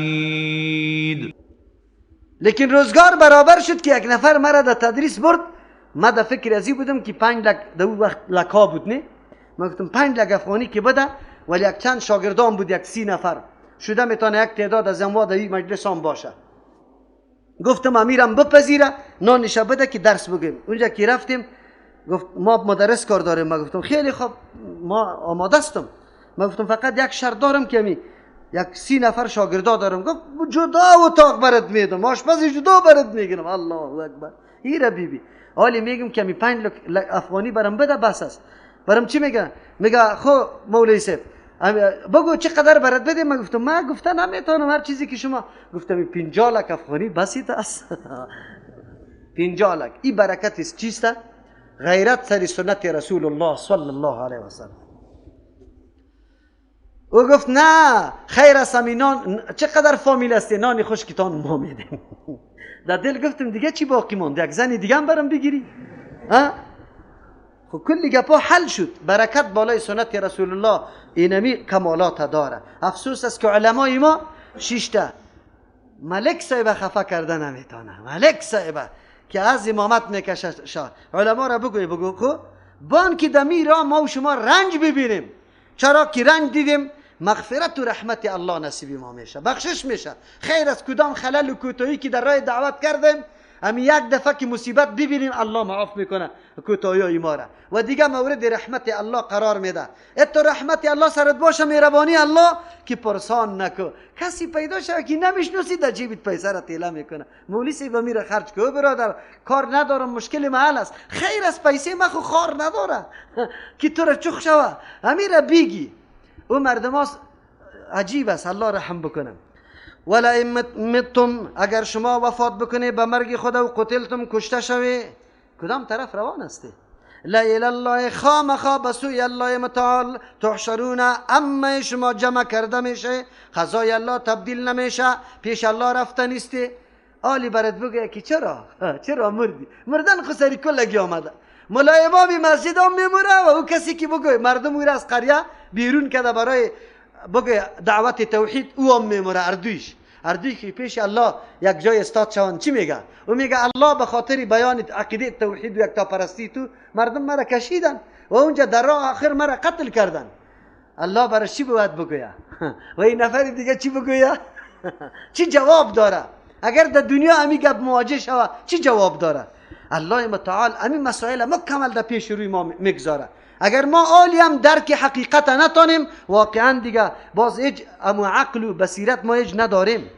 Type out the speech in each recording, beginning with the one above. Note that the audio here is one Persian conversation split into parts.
حمید. لیکن روزگار برابر شد که یک نفر مرا در تدریس برد. ما در فکر ازی بودم که 5 لک در او وقت لکا بود، نه؟ ما گفتم 5 لک افغانی که بده، ولی یک چند شاگردان بود، یک 30 نفر شده میتونه یک تعداد از اموا در این مجلس هم باشه. گفتم امیرم بپذیره نانش بده که درس بگیم. اونجا که رفتیم گفت ما مدرس کار داریم. ما گفتم خیلی خوب، ما آماده هستم. ما گفتم فقط یک شرط دارم که می یک 30 نفر شاگردا دارم. گفت جدا اتاق برات میدم، آشپز جدا برات میگیرم. الله اکبر. ایره بیبی حالی میگم که می 5 لک افغانی برام بده بس است. برام چی میگه؟ میگه خو مولوی صاحب بگو چقدر برات بده. من گفتم من گفته نمیتونم، هر چیزی که شما. گفتم 50 لک افغانی بسیط است. 50 لک. این برکت است چیست؟ غیرت سر سنت رسول الله صلی الله علیه و سلم. او گفت نه خیر است، نان چقدر فامیل است، نان خشکتان ما میدیم. در دل گفتم دیگه چی باقی ماند؟ یک زن دیگه هم برام بگیری؟ ها؟ خب کلی گپا حل شد. برکت بالای سنت رسول الله اینمی کمالات داره. افسوس است که علمای ما شیشته ملک صاحب خفه کرده نمیتونه. ملک صاحب که از امامت میکشه شاه. علما را بگوی بگو خو بان که دمی را ما و شما رنج ببینیم. چرا که رنج دیدیم مغفرت و رحمت الله نصیب ما میشه، بخشش میشه. خیر از کدام خلل و کوتاهی که در راه دعوت کردیم، امی یک دفعه که مصیبت ببینیم الله معاف میکنه کوتاهی ما را و دیگه مورد رحمت الله قرار میده. اتو رحمت الله سرت باشه، مهربانی الله که پرسان نکو. کسی پیدا شه که نمیشناسی در جیبت پیسه را تیله میکنه. مولوی صاحب میره خرج کو برادر، کار ندارم، مشکل محل است. خیر از پیسه ما خو خار نداره که تو را چخ شوه. امیره بیگی او مردم عجیب است. الله رحم بکنه. ولئن متم، اگر شما وفات بکنی به مرگ خود و قتلتم کشته شوی، کدام طرف روان هستی؟ لا الی الله خامخا به سوی الله متعال تحشرون، اما شما جمع کرده میشه، خزای الله تبدیل نمیشه، پیش الله رفته نیستی. آلی برات بگه که چرا چرا مردی؟ مردن خو سری کلگی آمده. ملای امام مسجد هم میموره و او کسی که بگه مردم او را از قریه بیرون کرده برای بگه دعوت توحید، او هم میموره. اردویش اردوی که پیش الله یک جای استاد شوند چی میگه؟ او میگه الله به خاطر بیان عقیده توحید و یکتاپرستی تو مردم مرا کشیدن و اونجا در راه آخر مرا قتل کردن. الله برای چی باید بگویه؟ و این نفر دیگه چی بگویه؟ چی جواب داره؟ اگر در دنیا امی گپ مواجه شوه چی جواب داره؟ الله متعال امی مسائل مکمل در پیش روی ما میگذاره. اگر ما آلی هم درک حقیقت نتانیم واقعا دیگه باز هیچ امو عقل و بصیرت ما هیچ نداریم.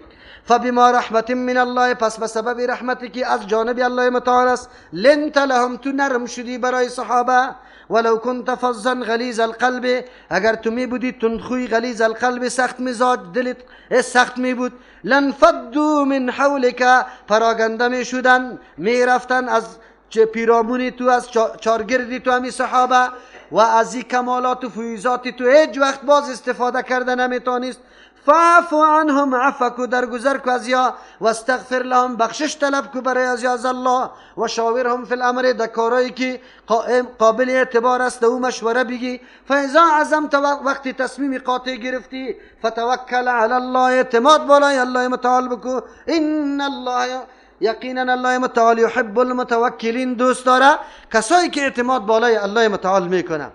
فبما رحمت من الله، پس به سبب رحمتی که از جانب الله متعال است، لنت لهم، تو نرم شدی برای صحابه. ولو كنت فظا غلیظ القلب، اگر تو می بودی تندخوی غلیظ القلب، سخت مزاج، دلت سخت می بود، لانفضوا من حولک، پراگنده می شدن، می رفتن از پیرامونی تو، از چارگردی تو همی صحابه، و از این کمالات و فیوضات تو هیچ وقت باز استفاده کرده نمیتونست. فاعف عنهم، عفو کو، درگذر کو از یا، و استغفر لهم، بخشش طلب کو برای از یا از الله، و شاورهم فی الامر، در کارایی که قابل اعتبار است او مشوره بگی. فاذا عزمت، وقتی تصمیم قاطع گرفتی، فتوکل علی الله، اعتماد بالای الله متعال بکو. ان الله، یقینا الله متعال یحب المتوکلین، دوست داره کسایی که اعتماد بالای الله متعال میکنه.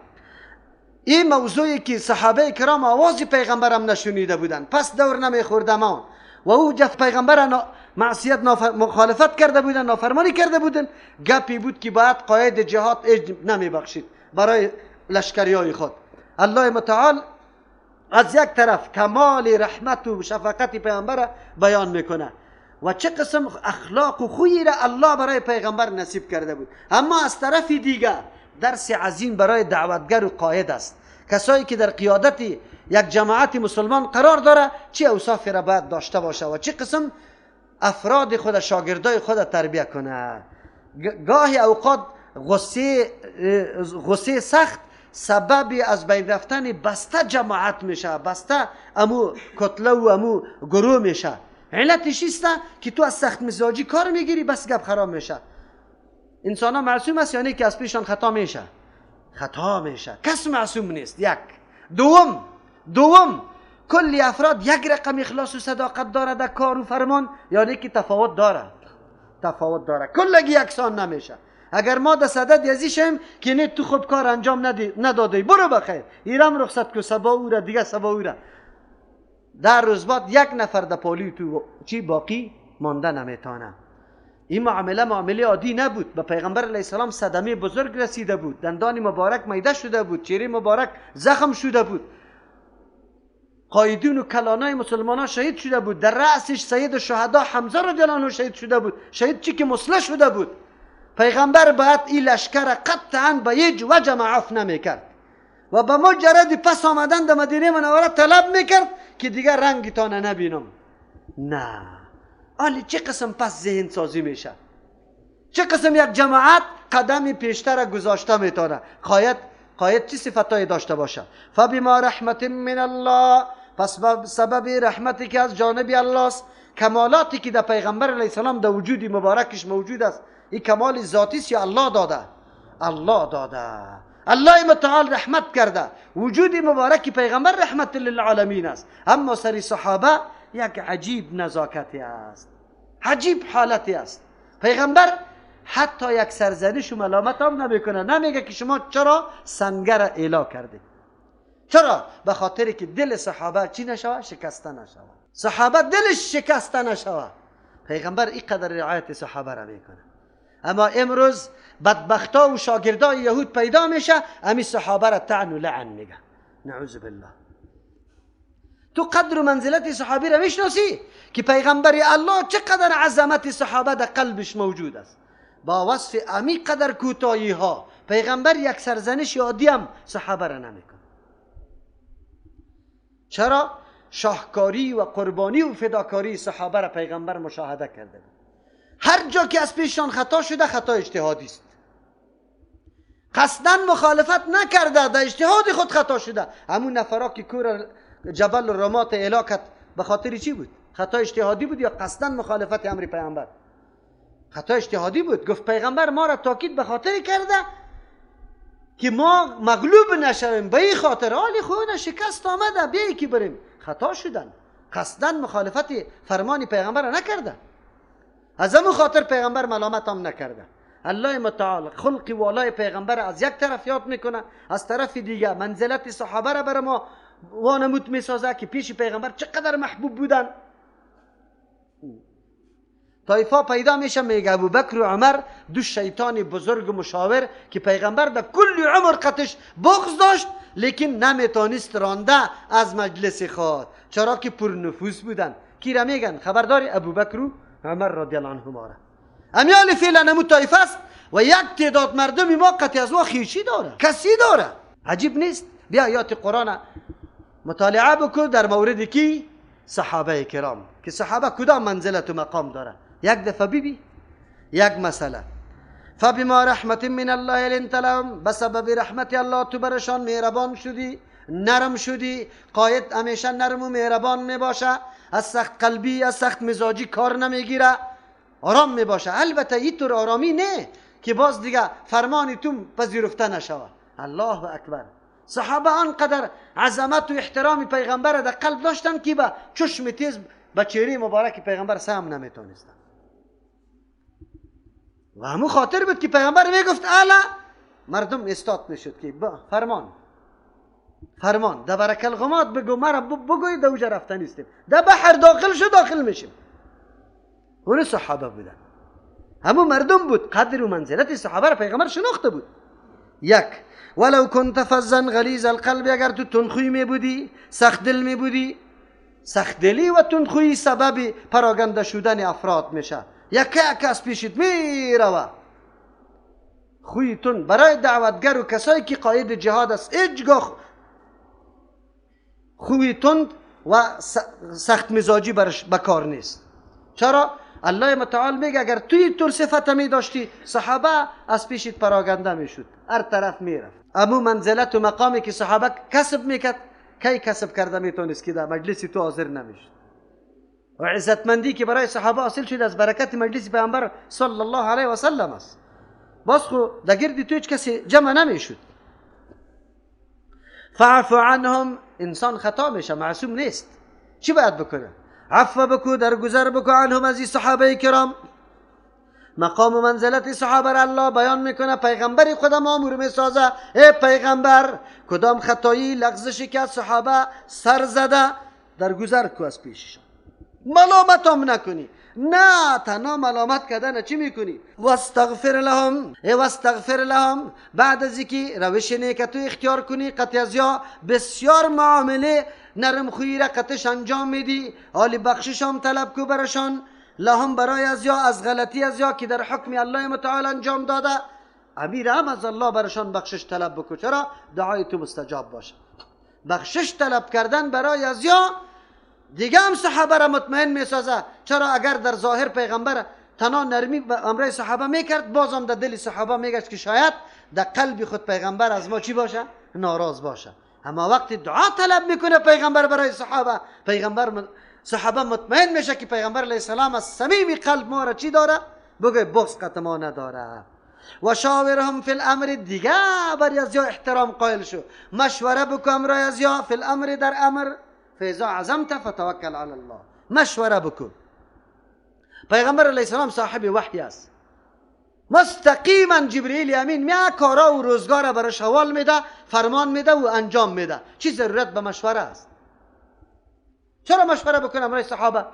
این موضوعی که صحابه کرام آواز پیغمبرم نشنیده بودن، پس دور نمیخوردم آن و او جف پیغمبر معصیت مخالفت کرده بودن، نافرمانی کرده بودن، گپی بود که باید قاید جهاد اج نمیبخشید برای لشکریای خود. الله متعال از یک طرف کمال رحمت و شفقت پیغمبر بیان میکنه و چه قسم اخلاق و خویی را الله برای پیغمبر نصیب کرده بود، اما از طرف دیگه درس عظیم برای دعوتگر و قاید است. کسایی که در قیادت یک جماعت مسلمان قرار داره چه اوصافی را باید داشته باشه و چه قسم افراد خود، شاگردای خود تربیه کنه. گاهی اوقات غصه سخت سبب از بین رفتن بسته جماعت میشه، بسته امو کتله و امو گروه میشه. علتش است که تو از سخت مزاجی کار میگیری، بس گپ خراب میشه. انسان ها معصوم است یعنی که از پیشان خطا میشه، خطا میشه، کس معصوم نیست. یک. دوم کلی افراد یک رقم اخلاص و صداقت داره در کار و فرمان، یعنی که تفاوت داره، تفاوت داره، کلگی یکسان نمیشه. اگر ما در صدد ازی شیم که نه تو خوب کار انجام ندادی، برو بخیر، ایرم رخصت کو، سبا او را دیگه سبا او را، در روز بعد یک نفر در پالی تو چی باقی مانده نمیتانه. این معامله معامله عادی نبود. به پیغمبر علیه السلام صدمه بزرگ رسیده بود، دندان مبارک میده شده بود، چهره مبارک زخم شده بود، قایدین و کلانای مسلمان ها شهید شده بود، در رأسش سید شهدا حمزه رضی الله عنه شهید شده بود، شهید چی که مسلح شده بود. پیغمبر باید این لشکر قطعا به هیچ وجه معاف نمیکرد و به مجرد پس آمدن در مدینه منوره طلب میکرد که دیگر رنگتان نبینم. نه، آلی چه قسم پس ذهن سازی میشه، چه قسم یک جماعت قدم پیشتر گذاشته میتونه. قاید چه صفتایی داشته باشه؟ فبما رحمت من الله، پس سبب رحمتی که از جانب الله است، کمالاتی که در پیغمبر علیه السلام در وجود مبارکش موجود است، این کمال ذاتی است یا الله داده؟ الله داده. الله متعال رحمت کرده، وجود مبارک پیغمبر رحمت للعالمین است. اما سری صحابه یک عجیب نزاکتی است، عجیب حالتی است. پیغمبر حتی یک سرزنش و ملامت هم نمیکنه، نمیگه که شما چرا سنگر اعلا کردید. چرا؟ به خاطر که دل صحابه چی نشوه؟ شکسته نشوه. صحابه دلش شکسته نشوه. پیغمبر اینقدر رعایت صحابه را میکنه. اما امروز بدبختا و شاگردای یهود پیدا میشه، امی صحابه را طعن و لعن میگه. نعوذ بالله. تو قدر و منزلت صحابی را میشناسی که پیغمبر الله چقدر عظمت صحابه در قلبش موجود است. با وصف امی قدر کوتاهی ها پیغمبر یک سرزنش عادی هم صحابه را نمیکنه. چرا؟ شاهکاری و قربانی و فداکاری صحابه را پیغمبر مشاهده کرده بود. هر جا که از پیششان خطا شده، خطا اجتهادی است، قصداً مخالفت نکرده، در اجتهاد خود خطا شده. همون نفرا که کور جبل رمات اعلا کرد به خاطر چی بود؟ خطا اجتهادی بود یا قصداً مخالفت امر پیامبر؟ خطا اجتهادی بود. گفت پیغمبر ما را تاکید به خاطر کرده که ما مغلوب نشویم، به این خاطر حالی خونه شکست آمده، بیایی که بریم. خطا شدن، قصداً مخالفت فرمان پیغمبر را نکرده، از همون خاطر پیغمبر ملامت هم نکرده. الله متعال خلق والای پیغمبر از یک طرف یاد میکنه، از طرف دیگه منزلت صحابه را بر ما وانمود میسازه که پیش پیغمبر چقدر محبوب بودن. طایفه پیدا میشه، میگه ابوبکر و عمر دو شیطان بزرگ و مشاور که پیغمبر در کل عمر قطش بغض داشت، لیکن نمیتونست رانده از مجلس خود، چرا که پر نفوذ بودن. کی را میگن؟ خبرداری ابوبکر و عمر رضی الله عنهما را. امیال فعلا نمو طایفه است و یک تعداد مردم ما قطعی از ما خیشی داره، کسی داره. عجیب نیست؟ بیا آیات قرآن مطالعه بکن در مورد کی؟ صحابه کرام، که صحابه کدام منزلت و مقام داره. یک دفعه ببی یک مسئله، فبما رحمت من الله لنت لهم، بسبب رحمت الله تو برشان مهربان شدی، نرم شدی. قاید همیشه نرم و مهربان میباشه، از سخت قلبی از سخت مزاجی کار نمیگیره، آرام میباشه. البته اینطور آرامی نه که باز دیگه فرمان تو پذیرفته نشوه. الله اکبر. صحابه آنقدر عظمت و احترام پیغمبر در قلب داشتن که به چشم تیز به چهره مبارک پیغمبر سهم نمیتونستن. و همون خاطر بود که پیغمبر میگفت اعلی، مردم استاد میشد که فرمان فرمان در برک الغمات بگو، مرا بگوی در اوجه رفته نیستیم، در بحر داخل شو داخل میشیم. اون صحابه بودن، همون مردم بود. قدر و منزلت صحابه را پیغمبر شناخته بود. یک، ولو كنت فظا غلیظ القلب، اگر تو تندخوی می بودی، سخت دل می بودی. سخت دلی و تندخویی سبب پراگنده شدن افراد میشه. یک یک از پیشت میروه. خوی تند برای دعوتگر و کسایی که قاید جهاد است، هیچگاه خوی تند و سخت مزاجی برش بکار نیست. چرا؟ الله متعال میگه اگر توی طور صفت می داشتی، صحابه از پیشت پراگنده میشد، هر طرف میرفت. امو منزلت و مقامی که صحابه کسب میکرد، کی کسب کرده میتونست که در مجلس تو حاضر نمیشد. و عزتمندی که برای صحابه حاصل شد از برکت مجلس پیامبر صلی الله علیه و سلم است. باز خو در گرد تو هیچ کسی جمع نمیشد. فاعف عنهم، انسان خطا میشه، معصوم نیست. چی باید بکنه؟ عفو بکو، درگذر بکو عنهم از این صحابه کرام. مقام و منزلت صحابه را الله بیان میکنه، پیغمبر خدا مامور میسازه. ای پیغمبر، کدام خطایی لغزشی که از صحابه سر زده درگذر کو از پیششان، ملامت هم نکنی. نه تنها ملامت کردن چی میکنی؟ واستغفر لهم، ای واستغفر لهم. بعد از اینکه روش نیک تو اختیار کنی، قطع از یا بسیار معامله نرم خویی را قطعش انجام میدی، حال بخشش هم طلب کو برشان، لهم برای از یا از غلطی از یا که در حکم الله متعال انجام داده، امیر هم از الله برشان بخشش طلب بکو. چرا؟ دعای تو مستجاب باشه. بخشش طلب کردن برای از یا دیگه هم صحابه را مطمئن میسازه. چرا؟ اگر در ظاهر پیغمبر تنها نرمی امرای صحابه میکرد، بازم در دل صحابه میگشت که شاید در قلب خود پیغمبر از ما چی باشه؟ ناراض باشه. اما وقتی دعا طلب میکنه پیغمبر برای صحابه، پیغمبر صحابه مطمئن میشه که پیغمبر علیه السلام از صمیم قلب ما را چی داره؟ بگه بغض قط ما نداره. و شاورهم فی الامر، دیگه بر از یا احترام قائل شو، مشوره بکن امرای از یا فی الامر در امر، فاذا عزمت فتوکل علی الله. مشوره بکن. پیغمبر علیه السلام صاحب وحی است، مستقیما جبرئیل امین میاد کارا و روزگار برش حوال میده، فرمان میده و انجام میده. چی ضرورت به مشوره است؟ چرا مشوره بکنه امرای صحابه؟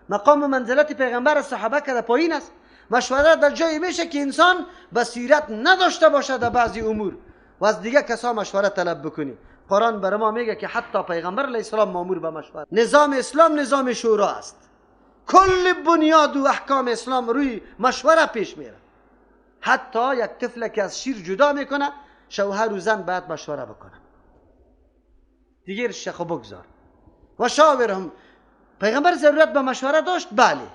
مقام و منزلت پیغمبر از صحابه که در پایین است. مشوره در جایی میشه که انسان بصیرت نداشته باشه در بعضی امور و از دیگه کسا مشوره طلب بکنی. قرآن بر ما میگه که حتی پیغمبر علیه السلام مامور به مشوره. نظام اسلام نظام شورا است. کل بنیاد و احکام اسلام روی مشوره پیش میره. حتی یک طفل که از شیر جدا میکنه، شوهر و زن باید مشوره بکنه. دیگه شخو بگذار. و شاورهم. پیغمبر ضرورت به مشوره داشت؟ بله.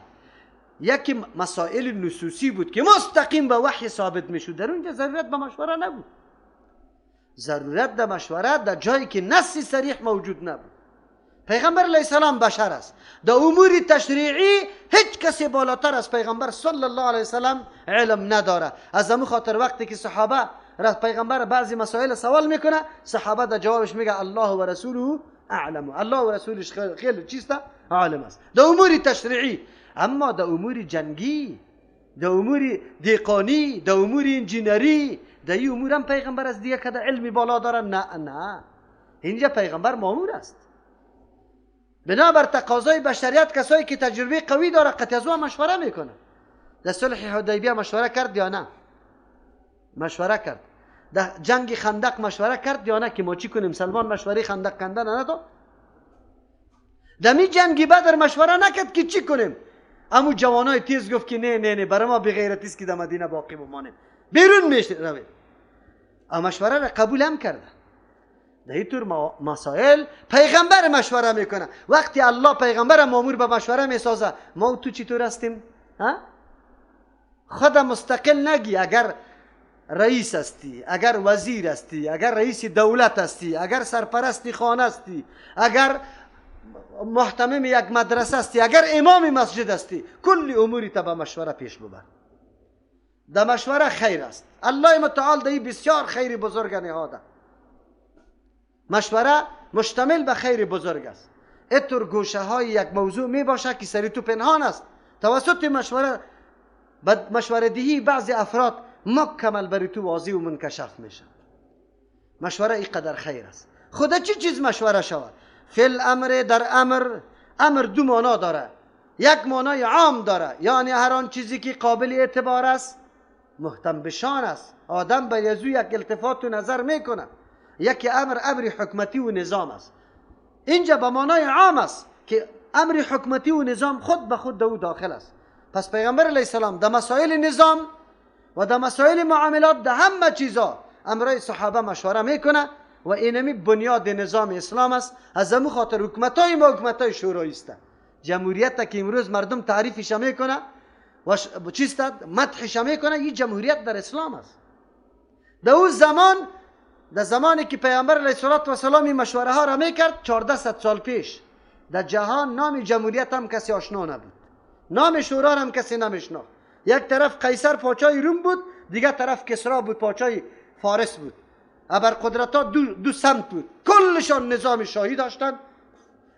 یکی مسائل نصوصی بود که مستقیم به وحی ثابت میشد، در اونجا ضرورت به مشوره نبود. ضرورت در مشوره در جایی که نص صریح موجود نبود. پیغمبر علیه السلام بشر است، در امور تشریعی هیچ کسی بالاتر از پیغمبر صلی الله علیه وسلم علم نداره. از همون خاطر وقتی که صحابه را پیغمبر بعضی مسائل سوال میکنه، صحابه در جوابش میگه الله و رسوله اعلم. الله و رسولش خیلی چیست؟ عالم است در امور تشریعی. اما در امور جنگی، در امور دیقانی، در امور انجینری، در این امور هم پیغمبر از دیگه که علمی بالا داره؟ نه نه، اینجا پیغمبر مامور است. بنابر تقاضای بشریت کسایی که تجربه قوی داره قطع از او مشوره میکنه. در صلح حدیبیه مشوره کرد یا نه؟ مشوره کرد. در جنگ خندق مشوره کرد یا نه که ما چی کنیم؟ سلمان مشوره خندق کندن نداد. در می جنگ بدر مشوره نکرد که چی کنیم؟ امو جوانای تیز گفت که نه نه نه، برای ما بغیرتی است که در مدینه باقی بمانیم، بیرون میشه رویم. اما مشوره را قبول هم کرده. در اینطور مسائل پیغمبر مشوره میکنه. وقتی الله پیغمبر مامور به مشوره میسازه، ما تو چطور هستیم؟ ها؟ خود مستقل نگی. اگر رئیس هستی، اگر وزیر هستی، اگر رئیس دولت هستی، اگر سرپرست خانه هستی، اگر محتمم یک مدرسه هستی، اگر امام مسجد هستی، کل اموری تا به مشوره پیش ببر. در مشوره خیر است. الله متعال در بسیار خیر بزرگ نهاده. مشوره مشتمل به خیر بزرگ است. اتر گوشه های یک موضوع می باشه که سری تو پنهان است، توسط مشوره، مشوره دهی بعضی افراد مکمل بری تو واضح و منکشف میشه. مشوره اینقدر خیر است. خدا چی چیز مشوره شود؟ فی الامر، در امر. امر دو معنا داره. یک معنای عام داره، یعنی هر آن چیزی که قابل اعتبار است، مهتم بشان است، آدم به یزو یک التفات و نظر میکنه. یکی امر امر حکمتی و نظام است. اینجا به معنای عام است که امر حکمتی و نظام خود به خود دو داخل است. پس پیغمبر علیه السلام در مسائل نظام و در مسائل معاملات، در همه چیزا امرای صحابه مشوره میکنه و اینمی بنیاد نظام اسلام است. از همون خاطر حکومتای ما حکومتای شورایی است. جمهوریت که امروز مردم تعریفش میکنه و چیست مدحش میکنه، این جمهوریت در اسلام است. در اون زمان، در زمانی که پیامبر علیه الصلاة والسلام این مشوره ها را میکرد، 1400 سال پیش، در جهان نام جمهوریت هم کسی آشنا نبود، نام شورا هم کسی نمیشناخت. یک طرف قیصر پاچای روم بود، دیگر طرف کسرا بود پاچای فارس بود. ابر قدرت ها دو سمت بود، کلشان نظام شاهی داشتن.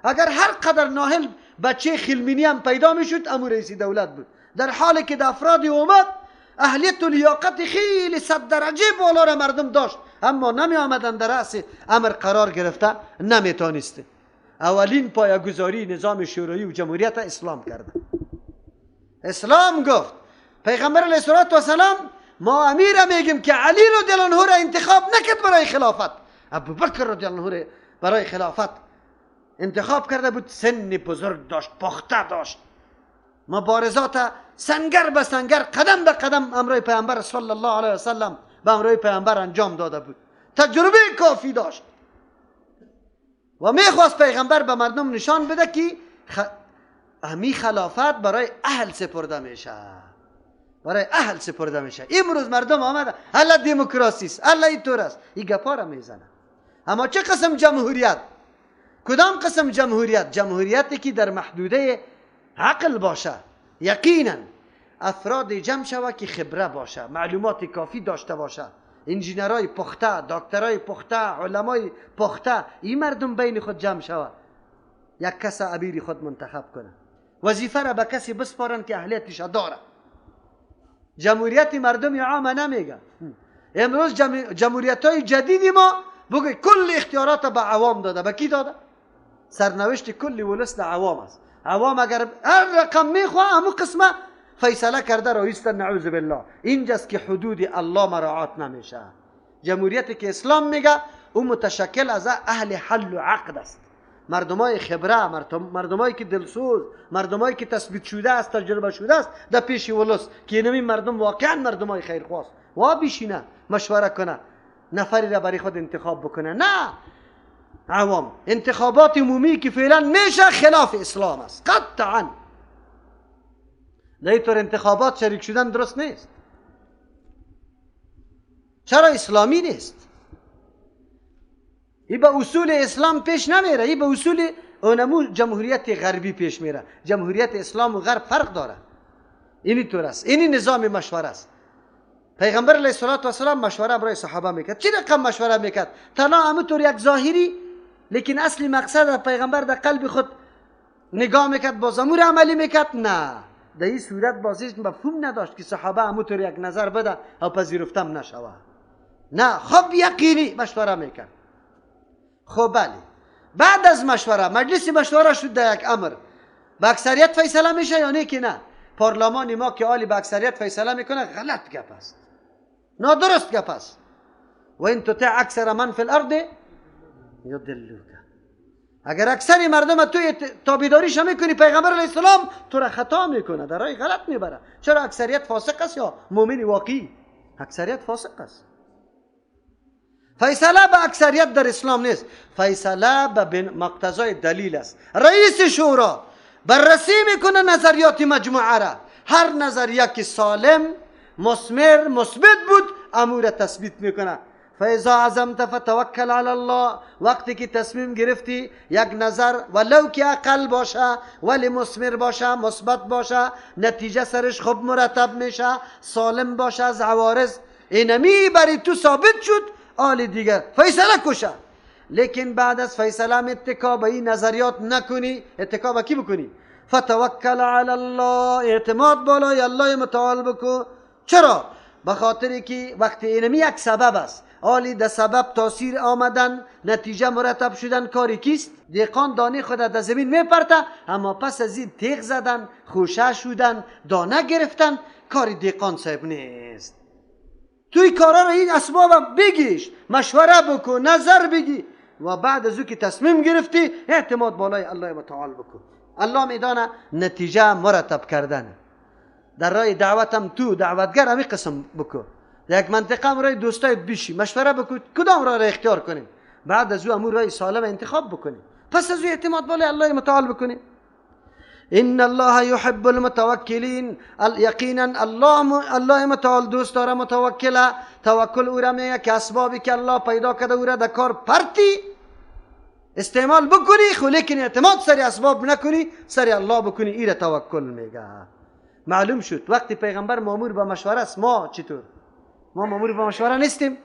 اگر هر قدر ناهل بچه خلمینی هم پیدا میشد امو رئیس دولت بود، در حالی که در افراد اومد اهلیت و لیاقت خیلی 100 درجه بالا را مردم داشت، اما نمی آمدن در رأس امر قرار گرفته نمیتانسته. اولین پایه‌گذاری نظام شورایی و جمهوریت اسلام کرده. اسلام گفت پیغمبر علیه الصلاة والسلام ما امیر میگیم که علی رضی الله عنه را انتخاب نکرد برای خلافت، ابوبکر رضی الله عنه برای خلافت انتخاب کرده بود. سن بزرگ داشت، پخته داشت، مبارزات سنگر به سنگر قدم به قدم امرای پیامبر صلی الله علیه و سلم به امرای پیامبر انجام داده بود، تجربه کافی داشت و میخواست پیغمبر به مردم نشان بده که امی خلافت برای اهل سپرده میشه، برای اهل سپرده میشه. امروز مردم آمده الا دموکراسی است، الا اینطور است، این گپا را میزنه. اما چه قسم جمهوریت؟ کدام قسم جمهوریت؟ جمهوریتی که در محدوده عقل باشه، یقینا افراد جمع شوه که خبره باشه، معلومات کافی داشته باشه، انجینرای پخته، دکترای پخته، علمای پخته، این مردم بین خود جمع شوه، یک کس امیر خود منتخب کنه، وظیفه را به کسی بسپارن که اهلیتش داره. جمهوریت مردم عامه نمیگه. امروز جمهوریت های جدید ما بگه کل اختیارات به عوام داده. به کی داده؟ سرنوشت کل ولس در عوام است. عوام اگر هر رقم میخواه همون قسمه فیصله کرده رئیس، نعوذ بالله. اینجاست که حدود الله مراعات نمیشه. جمهوریتی که اسلام میگه او متشکل از اهل حل و عقد است، مردمای خبره، مردمایی که دلسوز، مردمایی که تثبیت شده است، تجربه شده است در پیش ولس، که اینمی مردم واقعا مردمای خیرخواست وا بیشینه مشوره کنه، نفری را برای خود انتخاب بکنه. نه عوام، انتخابات عمومی که فعلا میشه خلاف اسلام است قطعا. در اینطور انتخابات شریک شدن درست نیست. چرا اسلامی نیست؟ ای به اصول اسلام پیش نمیره، ای به اصول اونمو جمهوریت غربی پیش میره. جمهوریت اسلام و غرب فرق داره. اینی طور است، اینی نظام مشوره است. پیغمبر علیه الصلاة والسلام مشوره برای صحابه میکرد. چه رقم مشوره میکرد؟ تنها همونطور یک ظاهری، لیکن اصل مقصد پیغمبر در قلب خود نگاه میکرد، باز امور عملی میکرد. نه، در این صورت بازیش مفهوم نداشت که صحابه همونطور یک نظر بده و پذیرفتم نشوه. نه، خب یقینی مشوره میکرد. خب بله، بعد از مشوره مجلس مشوره شد در یک امر به اکثریت فیصله میشه یا نه؟ که نه، پارلمان ما که عالی به اکثریت فیصله میکنه غلط گپ است، نادرست گپ است. و این تطع اکثر من فی الارض یضلوک. اگر اکثر مردم توی تابعداریش میکنی پیغمبر علیه السلام تو را خطا میکنه، در راه غلط میبره. چرا اکثریت فاسق است یا مؤمن واقعی؟ اکثریت فاسق است. فیصله به اکثریت در اسلام نیست، فیصله به مقتضای دلیل است. رئیس شورا بررسی میکنه نظریات مجموعه را، هر نظریه که سالم، مثمر، مثبت بود امور تثبیت میکنه. فاذا عزمت فتوکل علی الله. وقتی که تصمیم گرفتی یک نظر ولو که اقل باشه ولی مثمر باشه، مثبت باشه، نتیجه سرش خوب مرتب میشه، سالم باشه از عوارض، اینمی برای تو ثابت شد، آل دیگر فیصله کشه. لیکن بعد از فیصله هم اتکا به این نظریات نکنی. اتکا به کی بکنی؟ فتوکل علی الله، اعتماد بالای الله متعال بکن. چرا؟ به خاطر که وقتی اینمی یک سبب است، آلی در سبب تاثیر آمدن، نتیجه مرتب شدن کاری کیست؟ دیقان دانه خود در زمین میپرته، اما پس از این تیغ زدن، خوشه شدن، دانه گرفتن، کاری دیقان صاحب نیست. توی کارا رو این اسبابم بگیش، مشوره بکن، نظر بگی و بعد از او که تصمیم گرفتی اعتماد بالای الله متعال بکن. الله میدانه نتیجه مرتب کردن. در راه دعوتم تو دعوتگر همی قسم بکن. در یک منطقه هم رای دوستایت بیشی، مشوره بکن کدام راه را اختیار کنیم، بعد از او امور رای سالم انتخاب بکنیم، پس از او اعتماد بالای الله متعال بکنیم. ان الله يحب المتوکلین. یقینا الله متعال دوست داره متوکله. توکل او را میگه که اسبابی که الله پیدا کرده او را در کار پرتی استعمال بکنی، خو لیکن اعتماد سر اسباب نکنی، سر الله بکنی، ایره توکل میگه. معلوم شد وقتی پیغمبر مامور به مشوره است، ما چطور؟ ما مامور به مشوره نیستیم.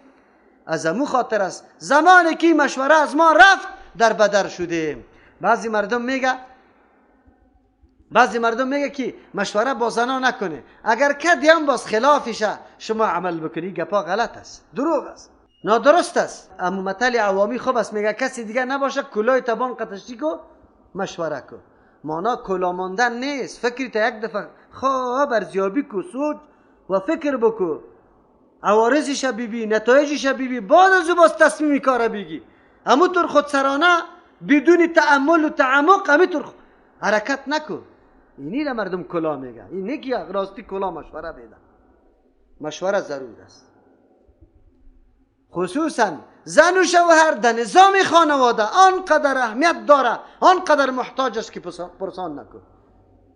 از امو خاطر است زمانی که مشوره از ما رفت در بدر شدیم. بعضی مردم میگه که مشوره با زنا نکنه، اگر کدی هم باز خلافشه شما عمل بکنی، گپا غلط است، دروغ است، نادرست است. اما مثل عوامی خوب است، میگه کسی دیگه نباشه کلاه تبان قطشی کو مشوره کو. مانا کلا ماندن نیست، فکری تا یک دفعه خوب ارزیابی کو، سوچ و فکر بکو، عوارضش ببین، نتایجش ببین، بعد از او باز تصمیم کار بگی. اما طور خودسرانه بدون تأمل و تعمق همینطور حرکت نکن. اینی را مردم کلا میگه، این نگی راستی کلا مشوره بده. مشوره ضرور است، خصوصا زن و شوهر در نظام خانواده آنقدر اهمیت داره، آنقدر محتاج است که پرسان نکن.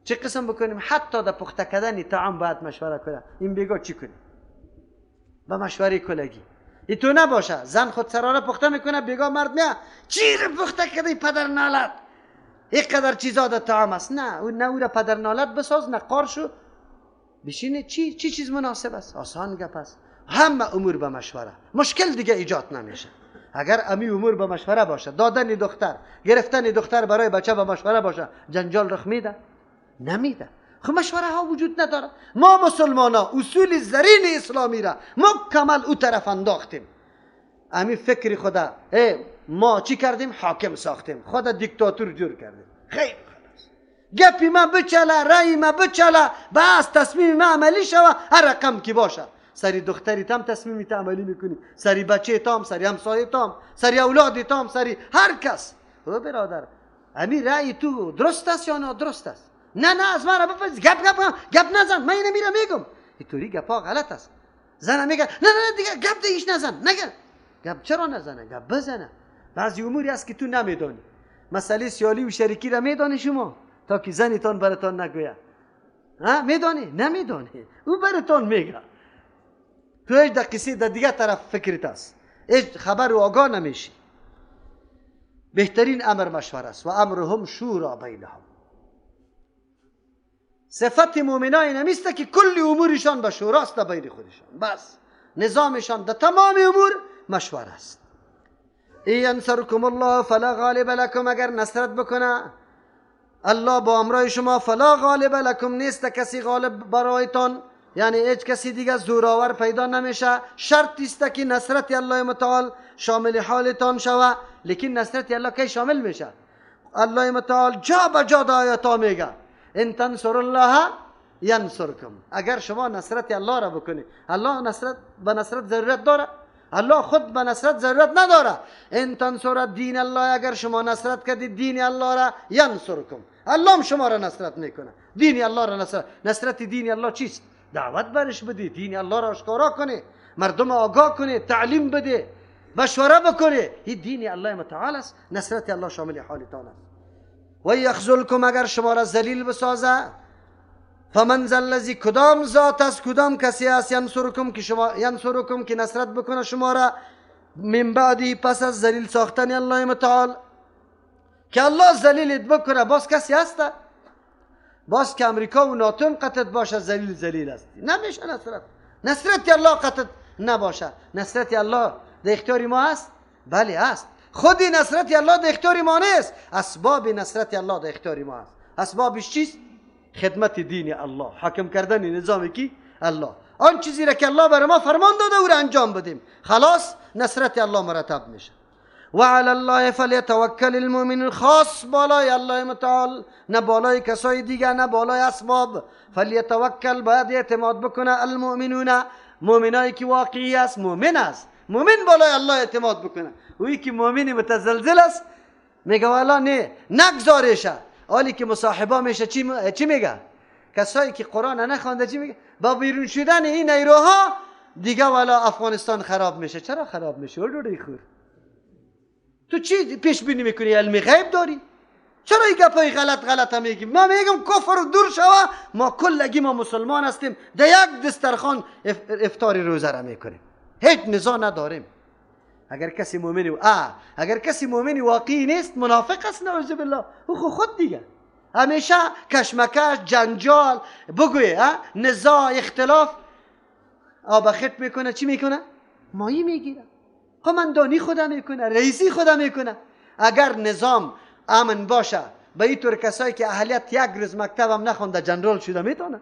چه قسم بکنیم؟ حتی در پخته کردن طعام باید مشوره کنه. این بگو چی کنیم؟ با مشوره کلگی ای تو نباشه زن خود سرانه پخته میکنه، بگا مرد میه چی رو پخته کردی پدر نالت، اینقدر چیزا در طعام است. نه او نه او را پدر نالت بساز، نه قار شو بشینه. چی چیز مناسب است؟ آسان گپ است. همه امور به مشوره، مشکل دیگه ایجاد نمیشه. اگر امی امور به مشوره باشه، دادن دختر، گرفتن دختر برای بچه به مشوره باشه، جنجال رخ میده؟ نمیده. خب مشوره ها وجود نداره. ما مسلمان ها اصول زرین اسلامی را مکمل او طرف انداختیم. امی فکر خدا ما چی کردیم؟ حاکم ساختیم، خدا دیکتاتور جور کردیم. خیلی خلاص گپی ما بچله، رأی ما بچله، بس تصمیم ما عملی شوه، هر رقم که باشه. سری دختری تام تصمیمی تا عملی میکنی، سری بچه تام، سری همسایه تام، سری اولاد تام، سری هر کس. او برادر امی رأی تو درست است یا نادرست است؟ نه نه از من را بپرس، گپ گپ گپ نزن، من اینو میرم میگم. اینطوری گپا غلط است. زن میگه نه نه دیگه گپ دیگه نزن، نگه گپ. چرا نزنه؟ گپ بزنه. بعضی اموری است که تو نمیدانی. مسئله سیالی و شریکی را میدانی شما تا که زنتان براتان نگوید. ها میدانی؟ نمیدانی، او براتان میگه. تو هیچ دقیقه در دیگه طرف فکرت است، هیچ خبر و آگاه نمیشی. بهترین امر مشوره است. و امرهم شورا بینهم. صفت مؤمنان این است که کل امورشان به شوراست در بین خودشان، بس نظامشان در تمام امور مشوره است. ای ینصرکم الله فلا غالب لکم، اگر نصرت بکنه الله با امرای شما، فلا غالب لکم، نیست کسی غالب برایتان، یعنی هیچ کسی دیگه زورآور پیدا نمیشه. شرط است که نصرت الله متعال شامل حالتان شوه. لیکن نصرت الله کی شامل میشه؟ الله متعال جا به جا در آیات میگه ان تنصر الله ینصرکم. اگر شما نصرت الله را بکنی، الله نصرت به نصرت ضرورت داره؟ الله خود به نصرت ضرورت نداره. ان تنصر دین الله، اگر شما نصرت کردید دین الله را، ینصرکم، الله هم شما را نصرت میکنه. دین الله را نصرت، نصرت دین الله چیست؟ دعوت برش بده، دین الله را آشکارا کنه، مردم آگاه کنه، تعلیم بده، مشوره بکنه. این دین الله متعال است، نصرت الله شامل حالتان است. و یخذلکم، اگر شما را ذلیل بسازه، فمن ذا الذی، کدام ذات است، کدام کسی است، ینصرکم که شما، ینصرکم که نصرت بکنه شما را، من بعدی، پس از ذلیل ساختن الله متعال، که الله ذلیلت بکنه باز کسی هست؟ باز که امریکا و ناتو قطعت باشه ذلیل ذلیل است، نمیشه نصرت. نصرت الله قطعت نباشه. نصرت الله در اختیار ما است؟ بله است. خود نصرت الله در اختیار ما نیست، اسباب نصرت الله در اختیار ما است. اسبابش چیست؟ خدمت دین الله، حاکم کردن نظام کی؟ الله. آن چیزی را که الله بر ما فرمان داده او را انجام بدیم، خلاص نصرت الله مرتب میشه. و علی الله فلیتوکل المؤمنون، خاص بالای الله متعال، نه بالای کسای دیگه، نه بالای اسباب. فلیتوکل، باید اعتماد بکنه المؤمنون، مؤمنایی که واقعی است، مؤمن است، مؤمن بالای الله اعتماد بکنه. اویی که مؤمن متزلزل است میگه والا نه، نگذارشه. حالی که مصاحبه میشه چی میگه؟ کسایی که قرآن نخوانده چی میگه؟ با بیرون شدن این نیروها دیگه والا افغانستان خراب میشه. چرا خراب میشه؟ اردوی خور تو چی پیش بینی میکنی؟ علم غیب داری؟ چرا این گپای غلط غلط هم میگی؟ ما میگم کفر دور شوه، ما کلگی ما مسلمان هستیم، در یک دسترخوان افطار روزه را میکنیم، هیچ نزاع نداریم. اگر کسی مؤمنی اگر کسی مؤمنی واقعی نیست، منافق است، نعوذ بالله، او خود دیگه همیشه کشمکش، جنجال، بگوی نزاع، اختلاف، آب خط میکنه، چی میکنه؟ مایی میگیره. قماندانی خدا میکنه، رئیسی خدا میکنه. اگر نظام امن باشه، به این طور کسایی که اهلیت یک روز مکتب هم نخونده جنرال شده میتونه،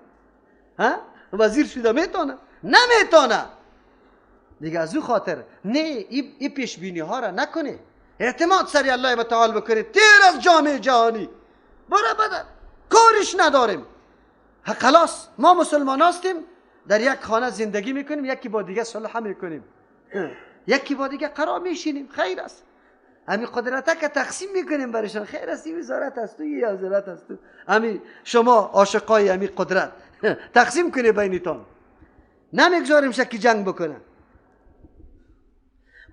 ها؟ وزیر شده میتونه؟ نمیتونه دیگه. از او خاطر نه، این پیش بینی ها را نکنه، اعتماد سری الله متعال بکنید. تیر از جامعه جهانی برو بده، کارش نداریم. خلاص ما مسلمان هستیم، در یک خانه زندگی میکنیم، یکی با دیگه صلح میکنیم، یکی با دیگه قرار میشینیم، خیر است. همین قدرت که تقسیم میکنیم برشان، خیر است. این وزارت است تو، این وزارت است تو، همین شما عاشقای همین قدرت تقسیم کنی بینتان، نمیگذاریم شکی جنگ بکنه.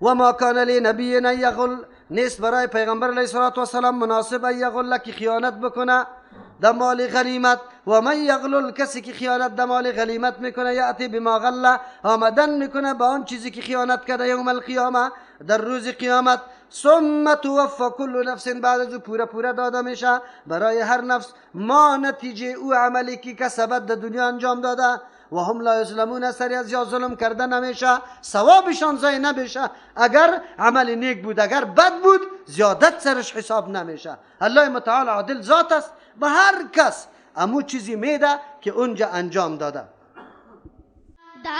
و ما کان لنبی ان یغل، نیست برای پیغمبر علیه الصلاة والسلام مناسب ان یغل که خیانت بکنه در مال غنیمت. و من یغلل، کسی که خیانت در مال غنیمت میکنه، یأتی بما غل، آمدن میکنه با آن چیزی که خیانت کرده، یوم القیامه، در روز قیامت. ثم توفى کل نفس، بعد از پورا پورا داده میشه برای هر نفس ما نتیجه او عملی که کسبت در دنیا انجام داده. و هم لا یظلمون، سری از یا ظلم کرده نمیشه، ثوابشان ضایع نمیشه. اگر عمل نیک بود، اگر بد بود، زیادت سرش حساب نمیشه. الله متعال عادل ذات است، به هر کس امو چیزی میده که اونجا انجام داده.